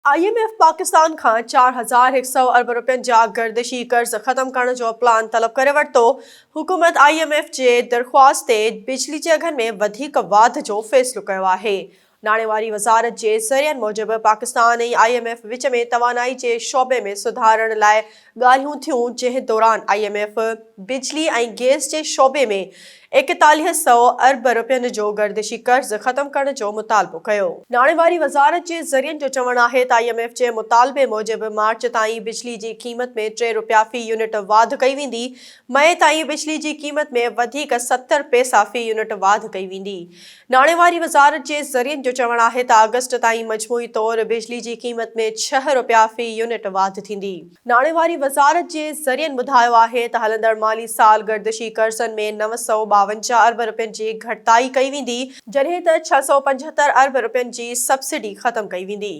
I M F Pakistan کان 4100 ارب رپين جا گردشي قرض ختم ڪرڻ جو پلان طلب ڪري ورتو، حڪومت I M F جي درخواست تي بجلي جي اگهن ۾ وڌيڪ واڌ جو فيصلو ڪيو آهي. ناڻي واري وزارت جي ذريعن موجب پاڪستان ۽ I M F وچ ۾ توانائي جي شعبي ۾ سڌارن لاء ڳالهيون ٿيون جنهن دوران I M F بجلي ۽ گئس جي شعبي ۾ 41 سئو ارب رپين جو گردشي قرض ختم ڪرڻ جو مطالبو ڪيو. ناڻي واري وزارت جي ذريعن جو چوڻ آهي ته I M F جي مطالبي موجب مارچ تائين بجلي جي قيمت ۾ ٽي رپيا في يونٽ واڌ ڪئي ويندي، مئي تائين بجلي جي قيمت ۾ وڌيڪ 70 پئسا في يونٽ واڌ ڪئي ويندي. ناڻي واري وزارت جي ذريعن جو چوڻ آهي ته آگسٽ تائين مجموعي طور بجلي جي قيمت ۾ ڇهه رپيا في يونٽ واڌ ٿيندي. ناڻي واري وزارت جي ذريعن ٻڌايو آهي ته هلندڙ مالي سال گردشي قرضن ۾ 952 ارب رپين جي گهٽتائي ڪئي ويندي، جڏهن ته 675 ارب رپين جي سبسڊي ختم ڪئي ويندي.